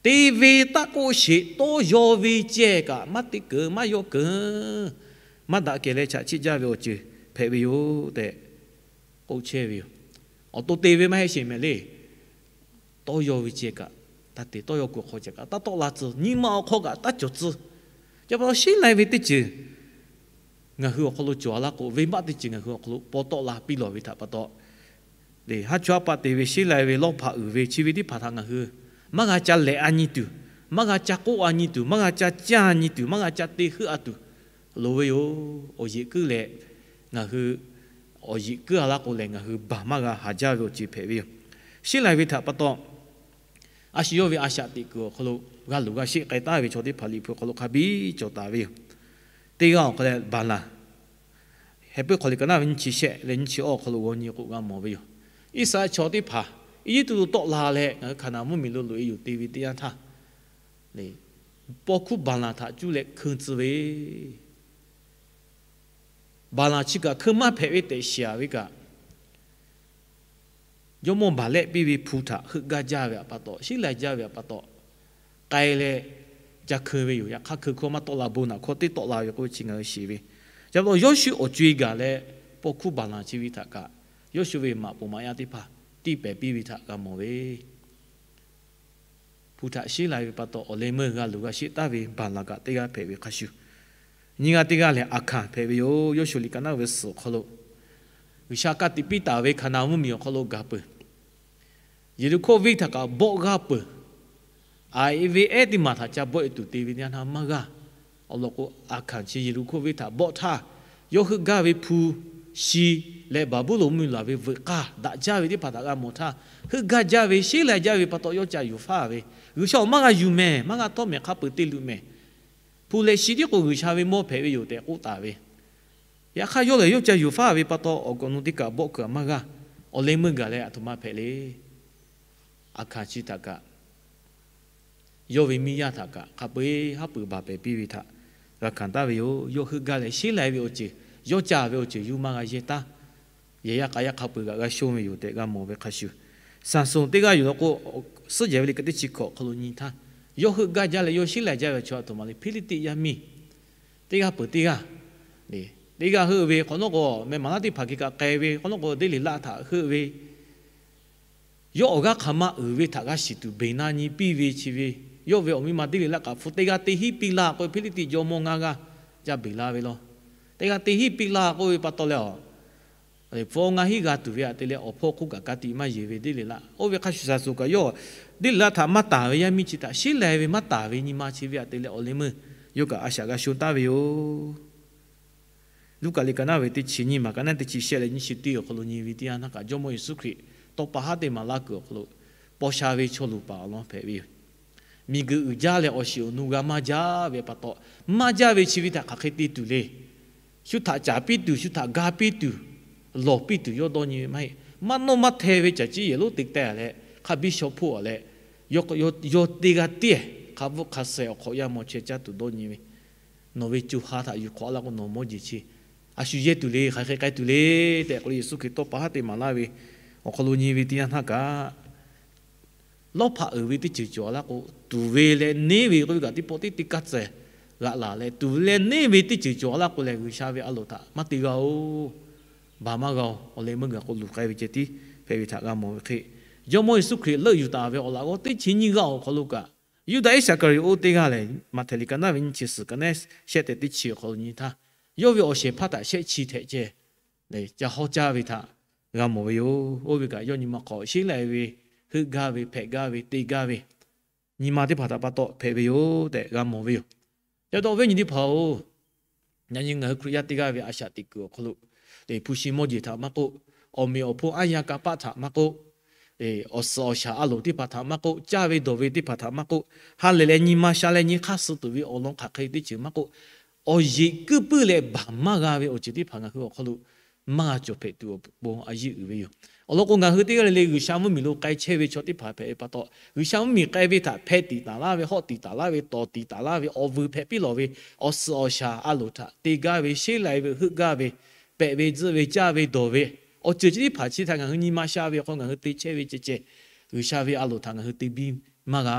te ve taˇ k'oˆ sheˍ, tawˇ yaw ve ceh kaꞈ maˇ te keunˍ, maˇ yaw keunˍ. Maˇ daꞈ kehˬ leh chaꞈ chiˆ jaˇ ve awˬ ceuˬ hpehꞈ ve yoˬ tehꞈ k'oˆ chehˇ ve yoˬ. Awˬ to te ve maˇ heˆ sheˍ mehˍ le. Tawˇ yaw ve ceh kaꞈ taˇ te, tawˇ yaw kuiˬ hk'aw ceh kaꞈ taˇ tawˆ la tcuh, nyi ma awˬ hk'aw kaꞈ taˇ cawˬ tcuh. Chi pa taw sheˉ lai ve teˇ ceuˬ ngaˬ hui awˬ hk'aw lo cawˬ a laˇ k'o, venˇbaˆ teˇ ceuˬ ngaˬ hui awˬ hk'aw lo paw tawˆ la piˇ lawˬ ve htaꞈ pa taw, lehˬ haˉ chawˇ haˉ paˆ te ve, sheˉ lai ve, lawˇ hpaꞈ uiˍ ve, chi ve teˇ hpaˍ htaꞈ ngaˬ hui maˇ g'a ca lehꞈ a nyi tuˬ, maˇ g'a ca k'oˆ a nyi tuˬ, maˇ g'a ca caˇ a nyi tuˬ, maˇ g'a ca te heuˆ a tuˬ loˍ ve yoˬ. Awˬ yeꞈ kuiˉ leh ngaˬ hui awˬ yeꞈ kuiˉ a laˇ k'o lehˬ, ngaˬ hui baˬ maˇ g'a haˍ jaˇ ve awˬ ceuˬ hpehꞈ ve yoˬ. Sheˉ lai ve htaꞈ pa taw, a shu yawˇ ve a shaꞈ teꞈ kuiˬ awˬ hk'aw lo g'a luˬ g'a sheˆ k'ai taˍ ve chaw teˇ hpaˍ Liꞈ hpu hk'aw lo hk'a biˇ cawˬ taˍ ve yoˬ. Teˇ g'aˇ awˬ hk'aw leh Baˍlaˍ, Heh puiˉ hk'aw liꞈ ka naˉ ve nyiˇ chi shehˆ leh nyiˇ chi awˇ awˬ hk'aw lo g'aw nyi k'o g'a mawˬ ve yoˬ. Iˉsaˍreˍlaˆ chaw teˇ hpaˍ Eˇjiˇtuꞈ lo tawˆ la leh ngaˬ hui Hkaˍnanˍ mvuhˇmiˬ lo loꞈ e yuˬ te ve teˇ yanˇ htaˇ, paw hkuˇ Baˍlaˍ htaꞈ cuˇ leh hkeun tcuh ve, Baˍlaˍ chi kaꞈ hkeun maˇ hpehꞈ ve tehꞈ shiˍ a ve kaꞈ, jawˇmawˇ Baˍlehˆ piˇ ve hpu htaꞈ heuˆ gaˇ jaˇ ve pa taw, sheˉ lai jaˇ ve pa taw, k'ai leh ca hkeun ve yoˬ. Yaꞈ hk'aˇ hkeun hkawˇ maˇ tawˆ la, bon naꞈ hkawˇ teˇ tawˆ la ve k'oˆ ve chi ngaˬ hui shiˍ ve. Chi pa taw Yawˇshuˆ awˬ co e gaˬ leh, paw hkuˇ Baˍlaˍ chi ve htaꞈ kaꞈ Yawˇshuˆ ve maꞈ poˍ maꞈ yaˇ teˇ hpaˍ tiˇ pehˍ piˇ ve htaꞈ g'a mawˬ ve. Hpu htaꞈ sheˉ lai ve pa taw, awˬ leh meuˇ g'a luˬ g'a sheˆ taˍ ve Baˍlaˍ kaꞈ teˇ g'aˇ hpehꞈ ve hk'a shuˍ, nyiˇ g'aˇ teˇ g'aˇ lehˬ Aˍhkaˍ hpehꞈ ve yoˬ. Yawˇshuˆ liꞈ ka naˉ ve suhˍ awˬ hk'aw lo G'uiˬsha ka tiꞈ piˇ taˍ ve Hkaˍnanˍ mvuhˇmiˬ awˬ hk'aw lo gaˬ peuˬ, Yeˍriˆhkoˇ venˇ htaꞈ kaꞈ bawˆ g'aˇ peuˬ. Aˍ e ve ehˉ teˇ maˬ htaꞈ ca bawˆ e tuˬ te ve teˇ yanˇ htaˇ maˇ g'aˇ. Awˬ lawn k'o, Aˍhkaˍ chi Yeˍriˆhkoˇ venˇ htaꞈ bawˆ htaˇ, yawˇ heuˆ gaˇ ve hpu shi leh Baˍbuˍlonˍ mvuhˇmiˬ laˬ ve veuꞈ k'aˇ daꞈ jaˇ ve teˇ hpaˍ htaꞈ g'a mawˬ htaˇ, heuˆ gaˇ jaˇ ve, sheˉ lai jaˇ ve pa taw yawˇ ca yuˬ faˉ ve. G'uiˬsha awˬ maˇ g'a yuˬ mehˍ, maˇ g'a tawˇ mehˍ, hk'a peuˬ te luꞈ mehˍ. Hpu leh shi tiˉ k'o G'uiˬsha ve mawˇ hpehꞈ ve yoˬ tehꞈ k'oˆ taˍ ve. Yaꞈ hk'aˇ yawˇ lehˬ yawˇ ca yuˬ faˉ ve pa taw, awˬ kaꞈ awˬ nu teˇ kaꞈ bawˆ kuiˬ a maˇ g'aˇ. Awˬ leh meuˇ gaˬ leh aˬ htoꞈ ma hpehꞈ le. a hkanˍ chi htaꞈ kaꞈ, yawˇ ve miˇ yaˇ htaꞈ kaꞈ hk'a peu-eˬ haˉ pui baˬ pehˍ piˇ ve htaꞈ g'a hkanˍ taˍ ve yoˬ. Yawˇ heuˆ gaˇ leh sheˉ lai ve awˬ ceuˬ, yawˇ ca ve awˬ ceuˬ yuˬ maˇ g'a yehˇ taˇ. Yehˬ yaˇ k'a yaˇ hk'a peu-eˬ kaꞈ g'a shonˇ ve yoˬ tehꞈ g'a mawˬ ve hk'a shuˍ, Saˍsonˍ teˇ g'aˇ yoˬ law k'o, suhˉ jehˬ ve liꞈ ka teˇ chi hkawꞈ awˬ hk'aw lo nyi htaˇ, yawˇ heuˆ gaˇ jaˇ leh yawˇ sheˉ lai jaˇ ve chaw aˬ htoꞈ ma le, Hpiˇliˇtiˆ yaˇ miˇ teˇ g'aˇ peuˬ teˇ g'aˇ, teˇ g'aˇ heuˆ ve hk'awꞈ nawˉ k'o, meh maˍ laˇ teˇ hpaˍ hk'e kaꞈ k'ai ve hk'awꞈ nawˉ k'o, deˇ liꞈ laˆ htaꞈ heuˆ ve, yawˇ awˬ g'aˇ hk'aˬ ma uiˍ ve htaꞈ g'a shiˍ tuˬ beˬ na nyi piˇ ve chi ve, yawˇ ve awˬ miˇ ma deˇ liꞈ laˆ kaꞈ hpu teˇ g'aˇ teˇ hinˉ piˇ laˇ k'oˆ ve, Hpiˇliˇtiˆ jawˇmawˇ ngaˇ g'aˇ jaˇ beˬ laˇ ve law. Teˇ g'aˇ teˇ hinˉ piˇ laˇ k'oˆ ve pa taw leh a, hpu awˇ ngaˇ hinˉ g'a tuˬ ve htaꞈ te leh awˬ hpawˇ hk'oˆ kaꞈ ka tiꞈ maˇ yeˬ ve deˇ liꞈ laˆ. Oˇ ve hk'a shuˍ Saˍsonˍ kaꞈ yawˇ deˇ liꞈ laˆ htaꞈ maˇ taˍ ve yaˇ miˇ chi htaꞈ sheˉ lai ve maˇ taˍ ve nyi ma chi ve htaꞈ te leh awˬ leh meuˇ yawˇ kaꞈ a shaꞈ g'a shonˇ taˍ ve yoˬ. Luˉkaꞈ liꞈ ka naˉ ve teˇ chi nyiˇ maˬ ka naˉ teˇ chi shehˆ leh nyiˇ chi teˇ awˬ hk'aw lo nyi ve teˇ yanˇ htaˇ kaꞈ, Jawˇmawˇ Yeˍsuˆ Hkriꞈ tawˇ pa haˉ teˇ maˍ laˇ kuiˬ awˬ hk'aw lo paw sha ve chaw luˬ paˍ awˬ lawn hpehꞈ ve yoˬ. Miˬguiˬ uiˍ jaˇ leh awˬ shiˍ awˬ nu g'a maˇ jaˇ ve pa taw, maˇ jaˇ ve chi ve htaꞈ hk'aˬ hk'e te tuˬ le. Shu htaꞈ caˍ piˇ tuˬ, shu htaꞈ ga piˇ tuˬ, lawˬ piˇ tuˬ yawˇ dawˇ nyi ve maˇ heˆ. Maˇ nawˇ maˇ hteh ve caˬ ciˇ yehˬ lonˉ te teh leh, hk'a biˇ shaw hpawˇ a leh, yawˇ teˇ g'aˇ tiˉ hk'a bvuhˆ hk'a sheh awˬ hk'awꞈ yaˇ maw chehˇ caˇ tuˬ dawˇ nyi ve, nawˬ ve co ha htaꞈ yuˬ hk'awꞈ laˇ k'o nawˬ mawˇ jeˬ chi a shu yehˇ tuˬ le, hk'aˬ hk'e k'ai tuˬ le tehꞈ k'oˆ leh, Yeˍsuˆ Hkriꞈ tawˇ pa haˉ teˇ maˍ laˇ ve awˬ hk'aw lo nyi ve teˇ yanˇ htaˇ kaꞈ, lawˇ hpaꞈ uiˍ ve teˇ ceuˬ cawˬ laˇ k'o, tuˍ ve leh neˇ ve k'oˆ ve kaꞈ teˇ pawˆ teˇ teˇ kaˇ tcuhˍ g'aꞈ laˬ leh, tuˍ ve leh neˇ ve teˇ ceuˬ cawˬ laˇ k'o lehˬ, G'uiˬsha ve a loˍ htaꞈ maˇ te g'a-oˬ. Baˬ maˇ g'a-oˬ. Awˬ leh meuˇ gaˬ k'o luˬ k'ai ve ceh tiˉ hpehꞈ ve htaꞈ g'a mawˬ ve hk'e, Jawˇmawˇ Yeˍsuˆ Hkriꞈ leuˆ yuˬ taˍ ve awˬ laꞈ g'awˇ teˇ chi nyiˇ g'aˇ awˬ hk'aw lo kaꞈ, Yuˇdaꞈ Iˉsaˍkaˍriˍoˆ teˇ g'aˇ lehˬ, Maꞈhtehˍ liꞈ ka naˉ ve nyiˇ chi suhˍ ka naˉ shehˆ tehꞈ teˇ chi awˬ hk'aw lo nyi htaˇ, yawˇ ve awˬ shehˍ hpaˇ htaꞈ shehˆ chi htehꞈ ceh ca hawˉ caˇ ve htaꞈ g'a mawˬ ve yoˬ. Oˇ ve kaꞈ yawˇ nyi ma hk'aw sheˉ lai ve, heuˆ gaˇ ve, hpehꞈ gaˇ ve, te gaˇ ve, nyi ma teˇ hpaˍ htaꞈ pa taw hpehꞈ ve yoˬ tehꞈ g'a mawˬ ve yoˬ. Ca dawˇ ve nyi teˇ hpaˍ-oˬ, yaꞈ nyi ngaˬ hui Hkriꞈ yaˇ teˇ g'aˇ ve a shaꞈ teꞈ kuiˬ awˬ hk'aw lo hpu shi mawˇ jeˬ htaꞈ maˇ k'oˆ, awˬ meꞈ awˬ hponˇ aˉ yanˇ kanˇ paˆ htaꞈ maˇ k'oˆ, awˬ suhˍ awˬ shaˍ a loˍ teˇ hpaˍ htaꞈ maˇ k'oˆ, caˇ ve dawˬ ve teˇ hpaˍ htaꞈ maˇ k'oˆ, ha lehˬ leh nyi ma sha leh nyi hk'aˇ suh tuˬ ve awˬ lawn hk'aˬ hk'e teˇ ceuˬ maˇ k'oˆ, awˬ yeꞈ kuiˉ puiˉ leh baˬ maˇ g'a ve awˬ ceuˬ teˇ hpaˍ ngaˬ hui awˬ hk'aw lo maˇ g'a cawˬ hpehꞈ tuˬ awˬ pon a yeˇ uiˍ ve yoˬ. Awˬ lawn k'o, ngaˬ hui teˇ g'aˇ le le G'uiˬsha mvuhˇmiˬ lo k'ai chehˇ ve chaw teˇ hpaˍ hpehꞈ ve pa taw, G'uiˬsha mvuhˇmiˬ k'ai ve htaꞈ hpeh tiˍ taˍ laˇ ve, hawˆ tiˍ taˍ laˇ ve, tawˍ tiˍ taˍ laˇ ve, awˬ vuiˬ hpehꞈ piˇ lawˬ ve, awˬ suhˍ awˬ shaˍ a loˍ htaꞈ te gaˇ ve, sheˉ lai ve, heuˆ gaˇ ve, pehꞈ ve, tzuhˆ ve, caˇ ve, dawˬ ve, awˬ ceuˬ chi teˇ hpaˍ chi htaꞈ ngaˬ hui nyi ma sha ve awˬ hk'aw ngaˬ hui te chehˇ ve ceh ceh, G'uiˬsha ve a loˍ htaꞈ ngaˬ hui te biˇ maˇ g'a.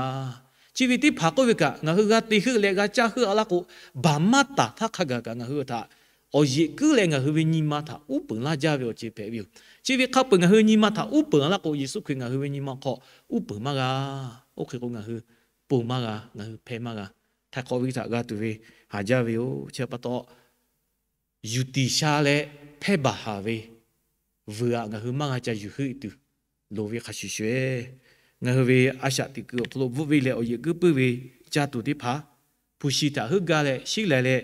Chi ve teˇ hpaˍ k'oˆ ve kaꞈ, ngaˬ hui g'a te heuˆ leh g'a caˇ heuˆ a laˇ k'o, baˬ maˇ taˍ htaˇ hk'a gaˬ kaꞈ ngaˬ hui htaꞈ awˬ yeꞈ kuiˉ leh ngaˬ hui ve nyi ma htaꞈ uˉ peunˍ laˇ jaˇ ve awˬ ceuˬ hpehꞈ ve yoˬ. Chi ve hk'a peu-eˬ ngaˬ hui nyi ma htaꞈ uˉ peunˍ laˇ k'o, Yeˍsuˆ Hkriꞈ ngaˬ hui ve nyi ma hk'aw uˉ peunˍ maˇ g'a. Oˇ hk'e k'o, ngaˬ hui ponˬ maˇ g'a, ngaˬ hui hpeh maˇ g'a. Htaiˍ hk'awꞈ ve htaꞈ g'a tuˬ ve haˍ jaˇ ve yoˬ. Chi pa taw, yuˬ tiˍ sha leh hpehˇ baˬ haˍ ve vuiˬ aꞈ ngaˬ hui maˇ g'a ca yuˬ heuˆ tuˬ loˍ ve hk'a shuˍ shuˍ-eˬ, ngaˬ hui ve a shaꞈ teꞈ kuiˬ awˬ hk'aw lo bvuhˆ ve leh awˬ yeꞈ kuiˉ puiˉ ve caˇ tuˬ teˇ hpaˍ, hpu shi htaꞈ heuˆ gaˇ leh sheˉ lai leh,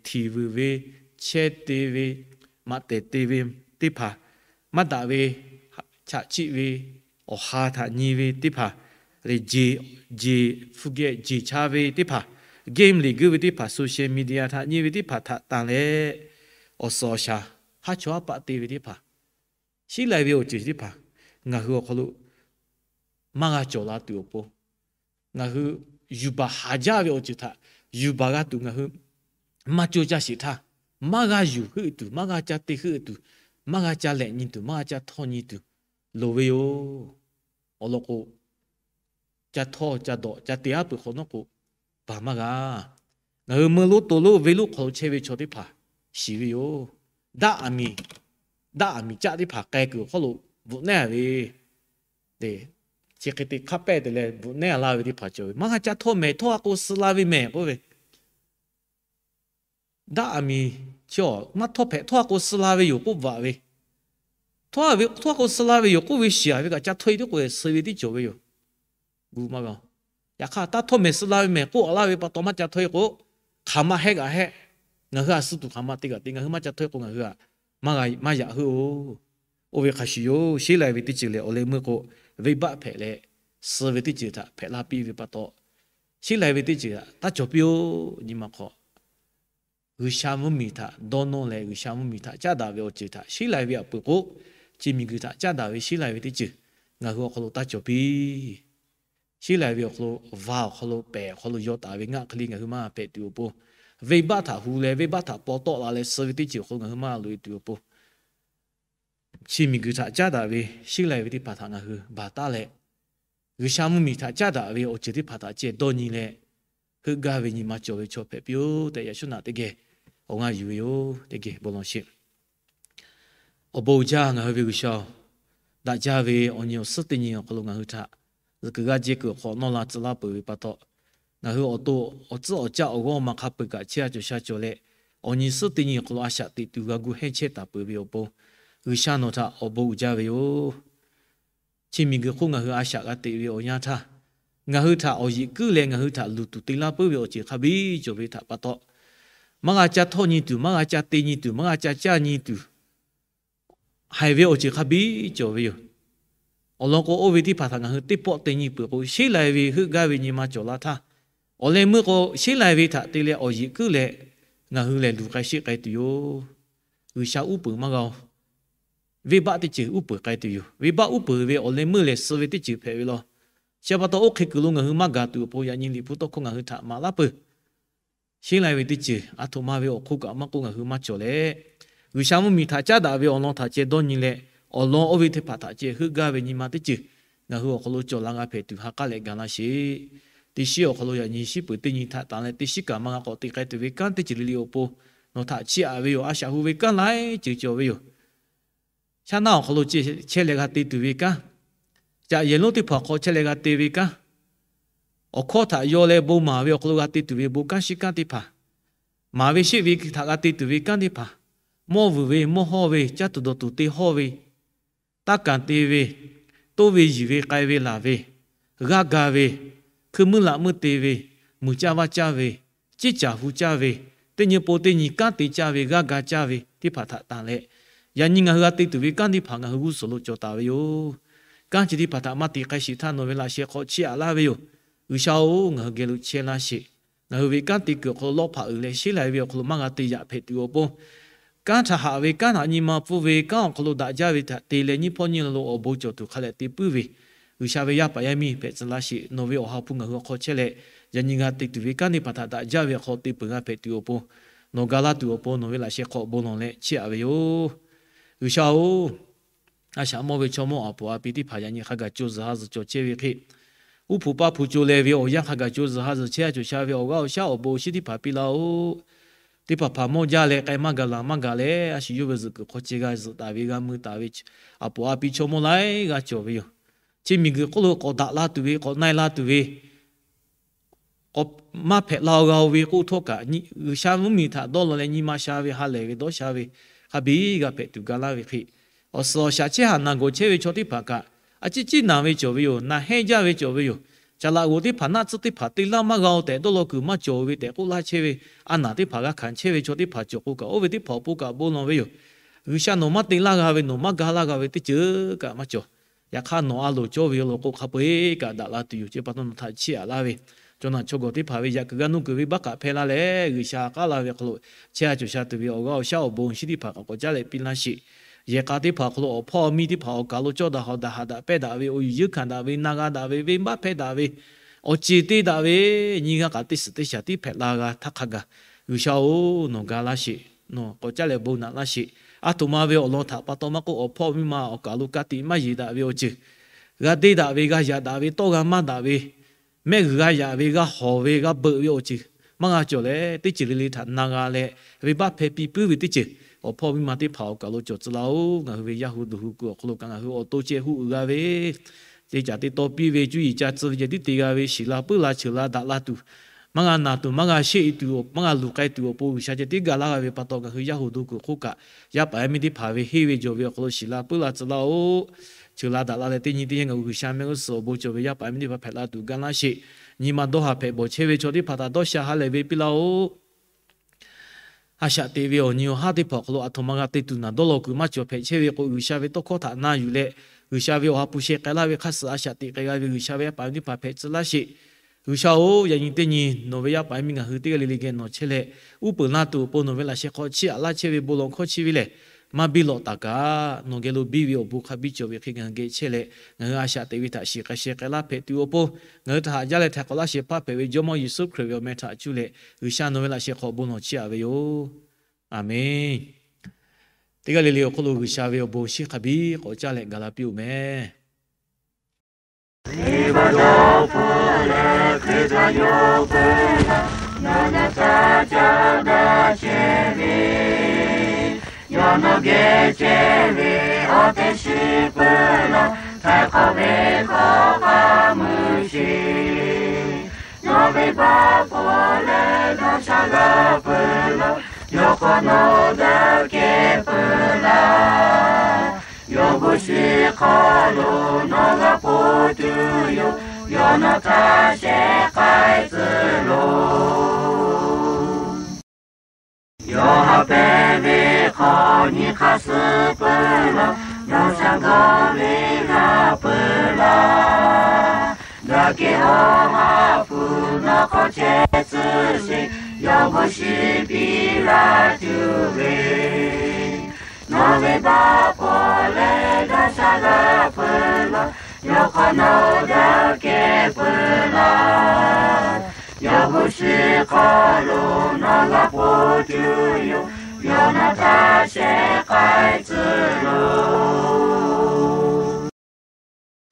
htiˍ vuiˬ ve, chehˇ te ve, maꞈ tehˍ te ve teˇ hpaˍ, maˇ daꞈ ve, chaꞈ chiˆ ve, awˬ ha htaꞈ nyi ve teˇ hpaˍ, leh jeˬ, jeˬ, hpu geh jeˬ cha ve teˇ hpaˍ, game leˬ guiˇ ve teˇ hpaˍ, social media htaꞈ nyi ve teˇ hpaˍ htaꞈ tanˬ leh, awˬ suhˍ awˬ shaˍ haˉ chawˇ haˉ paˆ te ve teˇ hpaˍ, sheˉ lai ve awˬ ceuˬ teˇ hpaˍ ngaˬ hui awˬ hk'aw lo maˇ g'a cawˬ la tuˬ awˬ pon, ngaˬ hui yuˬ baˬ haˍ jaˇ ve awˬ ceuˬ htaꞈ yuˬ baˬ g'a tuˬ ngaˬ hui maˇ cawˇ caˇ sheˍ htaˇ, maˇ g'a yuˬ heuˆ tuˬ, maˇ g'a ca te heuˆ tuˬ, maˇ g'a ca lehꞈ nyi tuˬ, maˇ g'a ca htawˇ nyi tuˬ loˍ ve yoˬ. Awˬ lawn k'o, ca htawˇ ca dawꞈ ca te aˉ peuˬ hk'awꞈ nawˉ k'o, baˬ maˇ g'a. Ngaˬ hui meuˇ lonˉ to lonˉ venˇ lonˉ hk'aw lo chehˇ ve chaw teˇ hpaˍ shiˍ ve yoˬ. Daˆ aˬ miˍ, daˆ aˬ miˍ caˆ teˇ hpaˍ k'ai kuiˬ awˬ hk'aw lo bvuhꞈ nehˇ ve, chi hk'e te hk'a pehˇ te leh bvuhꞈ nehˇ laˇ ve teˇ hpaˍ cawˬ ve, maˇ g'a ca htawˇ mehˍ, htawˇ a k'o suh la ve mehˍ k'oˆ ve, daˆ aˬ miˍ chi maˇ htawˇ hpehꞈ, htawˇ a k'o suh la ve yoˬ k'oˆ bvuhꞈ ve, htawˇ a k'o suh la ve yoˬ k'oˆ ve shiˍ a ve kaꞈ ca htawˇ e teˇ k'o suh ve teˇ cawˬ ve yoˬ. Gu maˇ g'a. Yaꞈ hk'aˇ, taˇ htawˇ mehˍ suh la ve mehˍ k'oˆ a laˇ ve pa taw maˇ ca htawˇ e k'o, hk'aˬ ma heh g'aꞈ heh, ngaˬ hui a suh tuˬ hk'aˬ ma te g'aꞈ te, ngaˬ hui maˇ ca htawˇ e k'o ngaˬ hui a maˇ g'a, maˇ yaꞈ heuˆ-oˬ. Oˇ ve hk'a shuˍ yoˬ. Sheˉ lai ve teˇ ceuˬ lehˬ, awˬ leh meuˇ k'o, venˇbaˆ hpehꞈ leh, suh ve teˇ ceuˬ htaꞈ hpehꞈ laˇ piˇ ve pa taw, sheˉ lai ve teˇ ceuˬ htaꞈ taˇ cawˬ piˇ-oˬ. Nyi ma hk'aw G'uiˬsha mvuhˇmiˬ htaꞈ dawˇ nawˇ leh, G'uiˬsha mvuhˇmiˬ htaꞈ caˉ daꞈ ve awˬ ceuˬ htaꞈ sheˉ lai ve aꞈ peuˬ k'o, chi miˬguiˬ htaꞈ caˉ daꞈ ve sheˉ lai ve teˇ ceuˬ, ngaˬ hui awˬ hk'aw lo taˇ cawˬ piˇ. Sheˉ lai ve awˬ hk'aw lo, va awˬ hk'aw lo, pehˬ awˬ hk'aw lo yaw taˍ ve ngaˆ hk'e le ngaˬ hui maˇ hpehꞈ tuˬ awˬ pon, venˇbaˆ htaꞈ hu leh venˇbaˆ htaꞈ paw tawˆ la leh suh ve teˇ ceuˬ awˬ hk'aw lo ngaˬ hui maˇ loꞈ e tuˬ awˬ pon, chi miˬguiˬ htaꞈ caˉ daꞈ ve sheˉ lai ve teˇ hpaˍ htaꞈ ngaˬ hui baˬ taˉ leh, G'uiˬsha mvuhˇmiˬ htaꞈ caˉ daꞈ ve awˬ ceuˬ teˇ hpaˍ htaꞈ ceh dawˇ nyi leh, heuˆ gaˇ ve nyi ma cawˬ ve chaw hpehꞈ piˇ-oˆ tehꞈ, yaꞈ shuˉ naꞈ teˇ geh awˬ g'aˇ yuˬ ve yoˬ. Teˇ geh bon lawˬ sheˍ. Awˬ bon uiˍ jaˇ ngaˬ hui ve G'uiˬsha-oˬ, daꞈ jaˇ ve awˬ nyi awˬ suhˉ teˇ nyi awˬ hk'aw lo ngaˬ hui htaꞈ zuhꞈ kuiˬ g'aˇ jehˇ kuiˬ awˬ hk'awꞈ nawˇ la tcuh laˇ peuˬ ve pa taw, ngaˬ hui awˬ to awˬ tcuhˉ awˬ caˆ awˬ g'awˇ ma hk'a peu-eˬ kaꞈ chehˇ a cawˬ sha cawˬ leh, awˬ nyi suhˉ teˇ nyi awˬ hk'aw lo a shaꞈ teꞈ tuˬ g'a gu hehnˇ chehˇ taˍ peuˬ ve awˬ pon, G'uiˬsha nawˬ htaꞈ awˬ bon uiˍ jaˇ ve yoˬ. Chi miˬguiˬ hk'oˆ ngaˬ hui a shaꞈ g'a teꞈ ve awˬ yanˇ htaˇ, ngaˬ hui htaꞈ awˬ yeꞈ kuiˉ leh ngaˬ hui htaꞈ luˬ tuˬ te laˇ puiˉ ve awˬ ceuˬ hk'a biˇ cawˬ ve htaꞈ pa taw, maˇ g'a ca htawˇ nyi tuˬ, maˇ g'a ca te nyi tuˬ, maˇ g'a ca caˇ nyi tuˬ, haiˬ ve awˬ ceuˬ hk'a biˇ cawˬ ve yoˬ. Awˬ lawn k'o, oˇ ve teˇ hpaˍ htaꞈ ngaˬ hui teˇ pawˆ te nyi peuˬ k'o, sheˉ lai ve heuˆ gaˇ ve nyi ma cawˬ la htaˇ, awˬ leh meuˇ k'o sheˉ lai ve htaꞈ te leh awˬ yeꞈ kuiˉ leh ngaˬ hui lehˬ luˬ k'ai sheˆ k'ai tuˬ yoˬ. G'uiˬsha uˉ peunˍ maˇ g'a-oˬ. Venˇbaˆ teˇ ceuˬ uˉ peunˍ k'ai tuˬ yoˬ. Venˇbaˆ uˉ peunˍ ve awˬ leh meuˇ lehˬ suh ve teˇ ceuˬ hpehꞈ ve law. Chi pa taw, oˇ hk'e kuiˬ lo ngaˬ hui maˇ gaˬ tuˬ awˬ pon yaꞈ nyi Liꞈ hpu tawˇ hkawˇ ngaˬ hui htaꞈ maˍ laˇ peuˬ. Sheˉ lai ve teˇ ceuˬ aˬ htoꞈ ma ve awˬ hk'oˆ kaꞈ maˇ k'oˆ, ngaˬ hui maˇ cawˬ leh, G'uiˬsha mvuhˇmiˬ htaꞈ caˉ daꞈ ve awˬ lawn htaꞈ ceh dawˇ nyi leh, awˬ lawn oˇ ve teˇ hpaˍ htaꞈ ceh heuˆ gaˇ ve nyi ma teˇ ceuˬ ngaˬ hui awˬ hk'aw lo cawˬ la g'a hpehꞈ tuˬ ha k'aˉ leh ga laˇ sheˍ. Teˇ shiˉ awˬ hk'aw lo yaꞈ nyi shiˉ peuˬ teˇ nyi htaꞈ tanˬ leh, teˇ shiˉ kaꞈ maˇ g'a k'awꞈ te k'ai tuˬ ve kanˉ teˇ ceuˬ le le awˬ pon nawˬ htaꞈ chiˇ aꞈ ve yoˬ. A shaꞈ hu ve kanˉ laiˉ ceuˬ cawˬ ve yoˬ. Shaˉ naˆ awˬ hk'aw lo chehˇ leh g'a te tuˬ ve kanˉ, caꞈ yehˬ lonˉ teˇ hpaˍ awˬ hk'aw chehˇ leh g'a te ve kanˉ, awˬ hkawˇ htaꞈ yaw leh bon maˍ ve awˬ hk'aw lo g'a te tuˬ ve bon kanˉ shiˉ kanˉ teˇ hpaˍ, maˍ ve sheˆ ve htaꞈ g'a te tuˬ ve kanˉ teˇ hpaˍ, mawˇ vuiˬ ve, mawˇ hawˇ ve, caˇ tuˬ dawˬ tuˬ te hawˇ ve, taˇ kanˍ te ve, toˇ ve yiˬ ve k'ai ve laˬ ve, g'aˇ ga ve, hkui meuˇ laꞈ meuˇ te ve, muiˬ caˇ vaˇ caˇ ve, ciˉ caˬ hu caˇ ve, teˇ nyi pon teˇ nyi kanˉ te caˇ ve, g'aˇ ga caˇ ve teˇ hpaˍ htaꞈ tanˬ leh, yaꞈ nyi ngaˬ hui g'a te tuˬ ve kanˉ teˇ hpaˍ ngaˬ hui g'uˇ suhˍ lo cawˬ taˍ ve yoˬ. Kanˉ chi teˇ hpaˍ htaꞈ maˇ te k'ai sheˍ htaˇ nawˬ ve laꞈ sheh hk'aw chiˇ aꞈ laˇ ve yoˬ. G'uiˬsha-oˬ, ngaˬ hui geh lo chehˇ laˇ sheˍ. Ngaˬ hui ve kanˉ te kuiˬ awˬ hk'aw lo lawˇ hpaꞈ uiˍ leh sheˉ lai ve awˬ hk'aw lo maˇ g'a te yaꞈ hpehꞈ tuˬ awˬ pon, kanˉ htaꞈ haꞈ ve kanˉ htaꞈ nyi ma pfuhˇ ve kanˉ awˬ hk'aw lo daꞈ jaˇ ve htaꞈ te leh nyiˇ hpawˇ nyiˇ la lo awˬ bon cawˬ tuˬ hk'a leh te puiˉ ve, G'uiˬsha ve yaˇ paˍ yaˇ miˇ hpehꞈ tcuh laˇ sheˍ. Nawˬ ve awˬ ha hpu ngaˬ hui awˬ hk'aw chehˇ leh, yaꞈ nyi g'a te tuˬ ve kanˉ teˇ hpaˍ htaꞈ daꞈ jaˇ ve awˬ hk'aw te peuˬ g'a hpehꞈ tuˬ awˬ pon, nawˬ ga laˇ tuˬ awˬ pon nawˬ ve laꞈ sheh hk'aw bon lawˬ leh chiˇ aꞈ ve yoˬ. G'uiˬsha-oˬ, a shaꞈ mawˇ ve chaw mawˇ aˬ poˍ a pi teˇ hpaˍ yaꞈ nyi hk'a gaˬ co zuhˬ ha zuhˬ cawˬ chehˇ ve hk'e, uˉ hpu paˇ hpu co leh ve awˬ yanˇ hk'a gaˬ co zuhˬ ha zuhˬ chehˇ a cawˬ sha ve awˬ g'aˇ awˬ shaˉ awˬ bon awˬ shinˉ teˇ hpaˍ piˇ laˇ-oˆ. Teˇ hpaˍ hpaˍ mawˇ jaˇ leh k'ai maˇ gaˬ laˬ maˇ gaˬ leh, a shu yawˇ ve zuhꞈ kuiˬ hk'aw ceh g'a zuhꞈ taˍ ve g'a mui taˍ ve aˬ poˍ a pi chaw mawˇ laiˉ g'aˇ cawˬ ve yoˬ. Chi miˬguiˬ hk'oˆ lo k'awꞈ daꞈ la tuˬ ve, k'awꞈ na-e la tuˬ ve, k'awꞈ maˇ hpehꞈ la-o g'a-o ve k'oˆ htawˇ kaꞈ, G'uiˬsha mvuhˇmiˬ htaꞈ dawˇ law leh nyi ma sha ve, ha lehˬ ve dawˇ sha ve, hk'a biˇ g'a hpehꞈ tuˬ ga laˇ ve hk'e, awˬ suhˍ awˬ shaˍ chehˇ haꞈ naˬ gawˬ chehˇ ve chaw teˇ hpaˍ kaꞈ, a ciˉ ciˉ naˬ ve cawˬ ve yoˬ. Naˬ hehnˇ jaˇ ve cawˬ ve yoˬ. Caˬ laꞈ g'oˍ teˇ hpaˍ naˆ tcuhˇ teˇ hpaˍ te laˇ maˇ g'a-o tehꞈ dawˇ law kuiˬ maˇ cawˬ ve tehꞈ k'oˆ laˇ chehˇ ve, a naˬ teˇ hpaˍ g'a hkanˍ chehˇ ve chaw teˇ hpaˍ cawˬ k'o kaꞈ, oˇ ve teˇ hpaˍ awˬ pon kaꞈ bon lawˬ ve yoˬ. G'uiˬsha nawˬ maˇ te laˇ g'a ve, nawˬ maˇ ga laˇ g'a ve teˇ ceuˬ kaꞈ maˇ cawˬ. Yaꞈ hk'aˇ nawˬ a loˍ cawˇ ve yoˬ law k'o, hk'a peu-eˬ kaꞈ daꞈ la tuˬ yoˬ. Chi pa taw nawˬ htaꞈ chiˇ aꞈ laˇ ve, chaw naˬ chaw gawˬ teˇ hpaˍ ve yaꞈ kuiˬ g'aˇ nuˇ kuiˬ venˇbaˆ kaꞈ hpehˇ laˇ leh, G'uiˬsha k'aˉ la ve hk'aw lo chehˇ a cawˬ sha tuˬ ve awˬ g'aˇ awˬ shaˉ awˬ bon shinˉ teˇ hpaˍ k'awꞈ k'awꞈ caˉ leh piˇ laˇ sheˍ. Yehˬ k'a teˇ hpaˍ awˬ hk'aw lo awˬ hpawˇ awˬ miˇ teˇ hpaˍ awˬ kaˬ lo cawˇ daꞈ hawˍ daꞈ haꞈ daꞈ pehnˇ daꞈ ve, awˬ yuˬ yeunˇ hkanˍ daꞈ ve, na g'a daꞈ ve, venˇbaˆ hpehˇ daꞈ ve, awˬ ceˬ te daꞈ ve, nyi g'aˇ kaꞈ teˇ suhˍ teˇ shaˍ tiˉ hpehꞈ la g'a htaˇ hk'a gaˬ, G'uiˬsha-oˬ, nawˬ ga laˇ sheˍ. Nawˬ k'awꞈ caˉ leh bon naꞈ laˇ sheˍ. A htoꞈ ma ve awˬ lawn htaꞈ pa taw maˇ k'oˆ, awˬ hpawˇ miˇ ma awˬ kaˬ lo ka tiꞈ maˇ yeˬ daꞈ ve awˬ ceuˬ, g'a deˇ daꞈ ve, g'a yaꞈ daꞈ ve, tawˇ g'a maˇ daꞈ ve, mehˆ g'uiˬ g'a yaꞈ ve, g'a hawˍ ve, g'a beuꞈ ve awˬ ceuˬ maˇ g'a cawˬ leh, teˇ ceuˬ le le htaꞈ na g'a leh, venˇbaˆ hpehˇ piˇ puiˉ ve teˇ ceuˬ awˬ hpawˇ miˇ ma teˇ hpaˍ awˬ kaˬ lo cawˬ tcuh laˇ-oˬ. Ngaˬ hui ve yaˇ hu duˬ hu kuiˬ awˬ hk'aw lo kaꞈ ngaˬ hui awˬ to ceh hu uiˍ g'a ve, te caˍ te taw piˇ ve, cuˇ yiˍ ca tcuh ve ceh tiˉ te g'a ve, shiˍ la puiˉ la cheuˬ la daꞈ la tuˬ, maˇ g'a naˬ tuˬ, maˇ g'a sheˆ e tuˬ, maˇ g'a luˬ k'ai tuˬ awˬ pon G'uiˬsha ceh tiˉ ga laˇ g'a ve pa taw, ngaˬ hui yaˇ hu duˬ kuiˬ hk'oˆ kaꞈ yaˇ paˍ yaˇ miˇ teˇ hpaˍ ve henˇ ve jawˬ ve awˬ hk'aw lo shiˍ la puiˉ la tcuh laˇ-oˬ. Cheuˬ la daꞈ la leh teˇ nyi teˇ yanˇ ngaˬ hui G'uiˬsha mehˆ g'uˇ suhˍ awˬ bon cawˬ ve yaˇ paˍ yaˇ miˇ teˇ hpaˍ hpehꞈ la tuˬ ga laˇ sheˍ. Nyi ma dawˇ haˍ hpehꞈ bawˬ chehˇ ve chaw teˇ hpaˍ htaꞈ dawˇ sha ha lehˬ ve piˇ laˇ-oˬ. A shaꞈ teꞈ ve awˬ nyi awˬ haˉ teˇ hpaˍ awˬ hk'aw lo a htoꞈ ma g'a te tuˬ naˬ dawˇ law kuiˬ maˇ cawˬ hpehꞈ chehˇ ve k'o, G'uiˬsha ve tawˇ hkawˇ htaꞈ na yuˬ leh, G'uiˬsha ve awˬ ha hpu sheh k'ai laˇ ve hk'aˇ suh a shaꞈ teꞈ k'ai g'a ve G'uiˬsha ve yaˇ paˍ yaˇ miˇ teˇ hpaˍ hpehꞈ tcuh laˇ sheˍ. G'uiˬsha-oˬ, yaꞈ nyi teˇ nyi nawˬ ve yaˇ paˍ yaˇ miˇ ngaˬ hui teˇ g'aˇ le le geh nawˬ chehˇ leh, uˉ peunˍ laˇ tuˬ awˬ pon nawˬ ve laꞈ sheh hk'aw chiˇ aꞈ laˇ chehˇ ve bon lawˬ hkawˇ chi ve lehˬ, maˇ biˇ lawꞈ taˍ kaꞈ, nawˬ geh lo biˇ ve awˬ bon hk'a biˇ cawˬ ve hk'e ngaˬ hui geh chehˇ leh, ngaˬ hui a shaꞈ teꞈ ve htaꞈ shiˍ k'ai sheh k'ai laˇ hpehꞈ tuˬ awˬ pon, ngaˬ hui htaꞈ haꞈ jaˇ leh htaiˍ hk'awꞈ laˇ shehˍ hpaˇ hpehꞈ ve Jawˇmawˇ Yeˍsuˆ Hkriꞈ ve awˬ meh htaꞈ cuˇ leh, G'uiˬsha nawˬ ve laꞈ sheh hk'aw awˬ bon lawˬ chiˇ aꞈ ve yoˬ. Aˍmenˍ. Teˇ g'aˇ le le awˬ hk'oˆ lo G'uiˬsha ve awˬ bon shinˉ hk'a biˇ k'awꞈ caˇ leh gaˬ la piˇ-oˬ meh. Liˇ baˆ dawˇ hpfuhˆ leh Hkriꞈ htaꞈ yonˍ peuˬ laˇ, nawˬ hui htaꞈ caˇ daꞈ chehˇ ve, yawˇ nawˬ geh chehˇ ve awˬ tehˬ shiˍ peuˬ laˇ, htaiˍ hk'awꞈ ve hkawˇ hk'a meuˇ sheˍ. Nawˬ ve baˆ pawˬ leh dawˇ sha g'a peuˬ laˇ, yawˇ hk'awꞈ nawˬ daꞈ kehˬ peuˬ laˇ. Yawˇ bon shiˍ hk'aw lo nawˬ g'a po tuˬ yoˬ. Yawˇ nawˬ htaꞈ shehˍ k'ai tcuh loˬ. Yawˇ haꞈ pehnˇ ve hk'aw nyi hk'aˇ suh peuˬ laˇ, nawˬ sha gawˇ ve g'a peuˬ laˇ. Daꞈ kehˬ Awˬ ha hpu nawˬ hk'aw chehˇ tcuh sheˍ. Yawˇ bon shiˍ piˇ laˇ tuˬ ve, nawˬ ve baˆ pawˬ leh dawˇ sha g'a peuˬ laˇ, yawˇ hk'awꞈ nawˬ daꞈ kehˬ peuˬ laˇ. Yawˇ bon shiˍ hk'aw lo nawˬ g'a po tuˬ yoˬ. Yawˇ nawˬ htaꞈ shehˍ k'ai tcuh loˬ.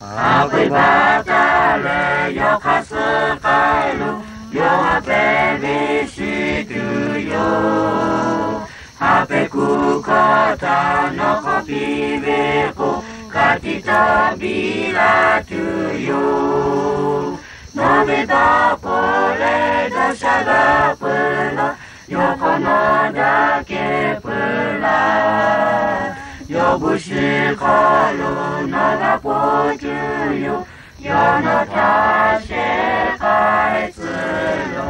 Haꞈ pehnˇ baˬ taˍ leh yawˇ hk'aˇ suh k'ai loˬ. Yawˇ haꞈ pehnˇ ve shiˍ tuˬ yoˬ. Haꞈ pehnˇ kuˬ hkawˇ htaꞈ nawˬ hk'aw piˇ ve k'o, ka tiꞈ taw biˇ laˇ tuˬ yoˬ. Nawˬ ve baˆ pawˬ leh dawˇ sha g'a peuˬ laˇ, yawˇ hk'awꞈ nawˬ daꞈ kehˬ peuˬ laˇ. Yawˇ bon shiˍ hk'aw lo nawˬ g'a po tuˬ yoˬ. Yawˇ nawˬ htaꞈ shehˍ k'ai tcuh loˬ.